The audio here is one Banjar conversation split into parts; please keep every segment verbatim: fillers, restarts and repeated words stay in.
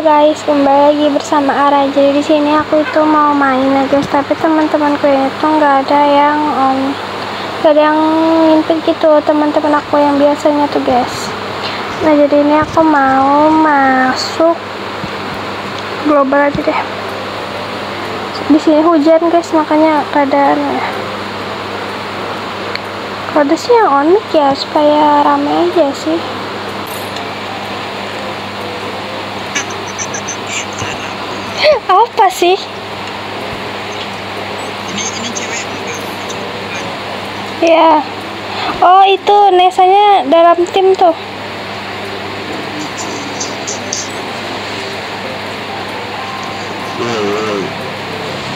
Guys, kembali lagi bersama Ara. Jadi di sini aku itu mau main ya guys, tapi teman-temanku ini tuh nggak ada yang on, nggak ada yang ngimpit gitu teman-teman aku yang biasanya tuh guys. Nah, jadi ini aku mau masuk global aja deh. Di sini hujan guys, makanya keadaan ya. Ada sih yang on mic ya supaya rame aja sih. Apa sih? Ini ini cewek. Ya. Oh, itu Nesanya dalam tim tuh.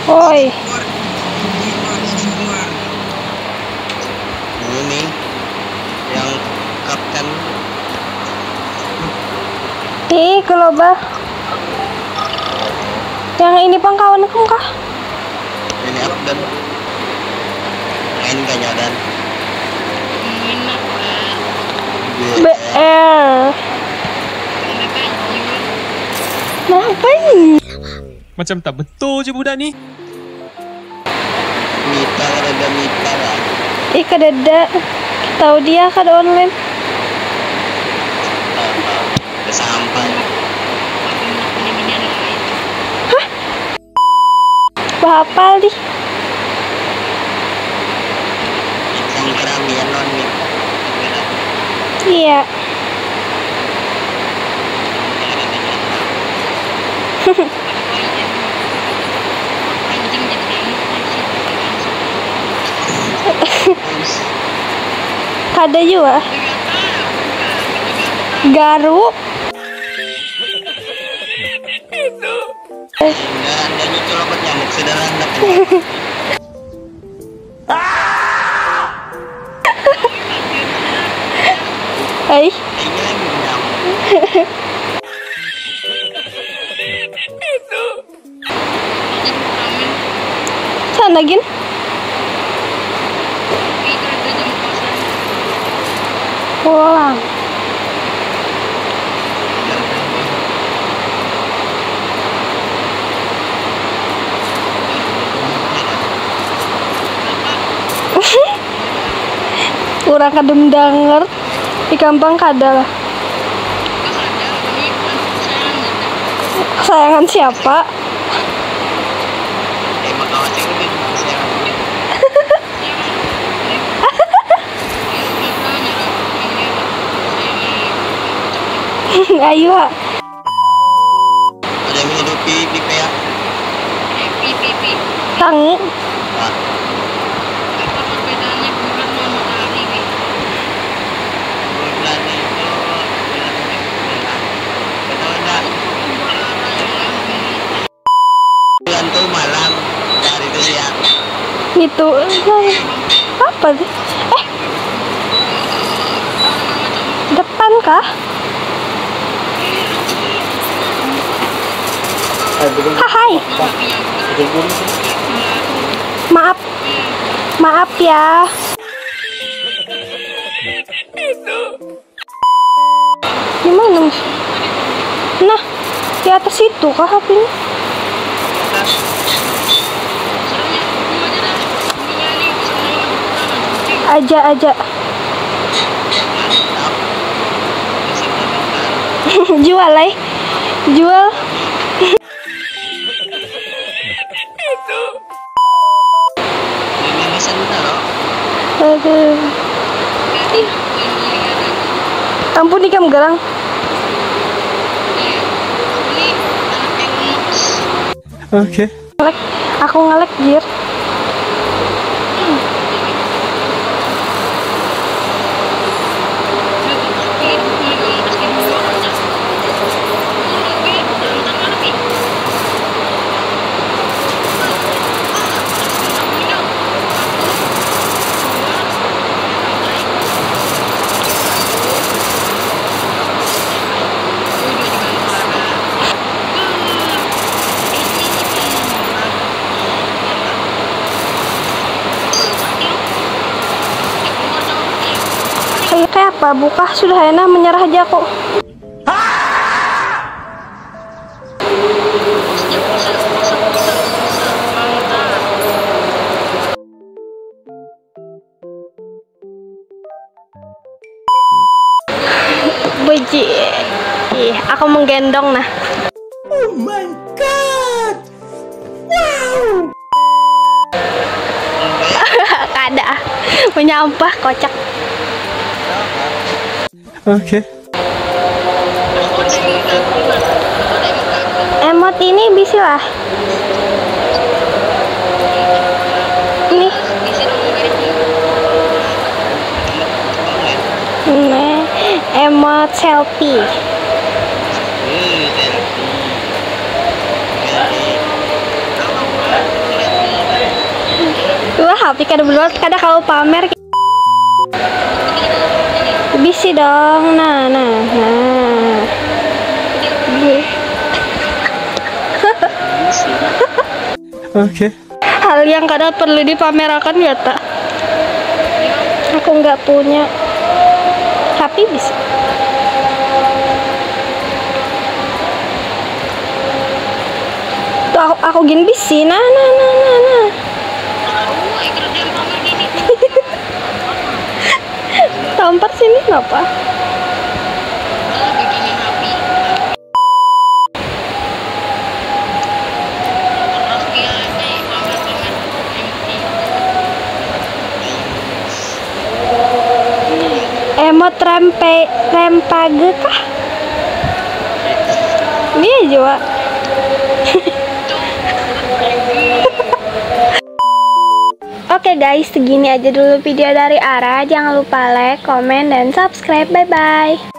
Woi. Ini yang kapten. Ih, global. Yang ini pang kawan aku kah? Ini up dan main gak nyadan. B R. Kenapa ini? Macam tak betul je budak ni. Mita kada ada Mita lah. Ih, kadada. Tahu dia kada online. Udah sampai. Bahapal dih. Yang keramian non Mita. Iya. Kada jua. Garu. Enggak, dia nyucul obat nyamuk sudah lah, enggak. Ai. Sana gin. Pulang. Urang kada mendanger. Ikam pang kada lah. Kesayangan siapa? Ayu ha. Ada yang menghidupi di P A. Tangi. Nah, Apa perbedaannya bulan lawan matahari, Wi? bulan itu bulan itu bulan. Betul enggak? Dua arah yang lain. Bulan tuh malam, hari itu siang. Gitu. Apa sih? Eh. Depan kah? Hahai. Maaf. Maaf ya. Di mana? Nah, di atas itu kah apinya? Aja, aja. Jual, eh. Jual. Ini mesen kita loh. Aduh. Ampun ikam garang. Oke. Ngelek. Aku ngelek, jir. Ayo, kayak apa? Bukah sudah, enak menyerah aja kok. Buji. Ih, aku menggendong nah. Oh my god. Wow. Kada. Menyampah kocak. Oke. Emot ini bisi lah. Nih. Nah, emot selfie. Wah, H P kada beluar, kada kawa pamer. Bisi dong, nah, nah, nah. Oke. Hal yang kada perlu dipamerakan ya tak? Aku nggak punya, tapi bisa. Tuh, aku, aku gini bisi, nah, nah, nah, nah, nah. Tampar sini kenapa? Emot rempe rempage kah? Dia juga. Oke guys, segini aja dulu video dari Ara. Jangan lupa like, comment, dan subscribe. Bye bye.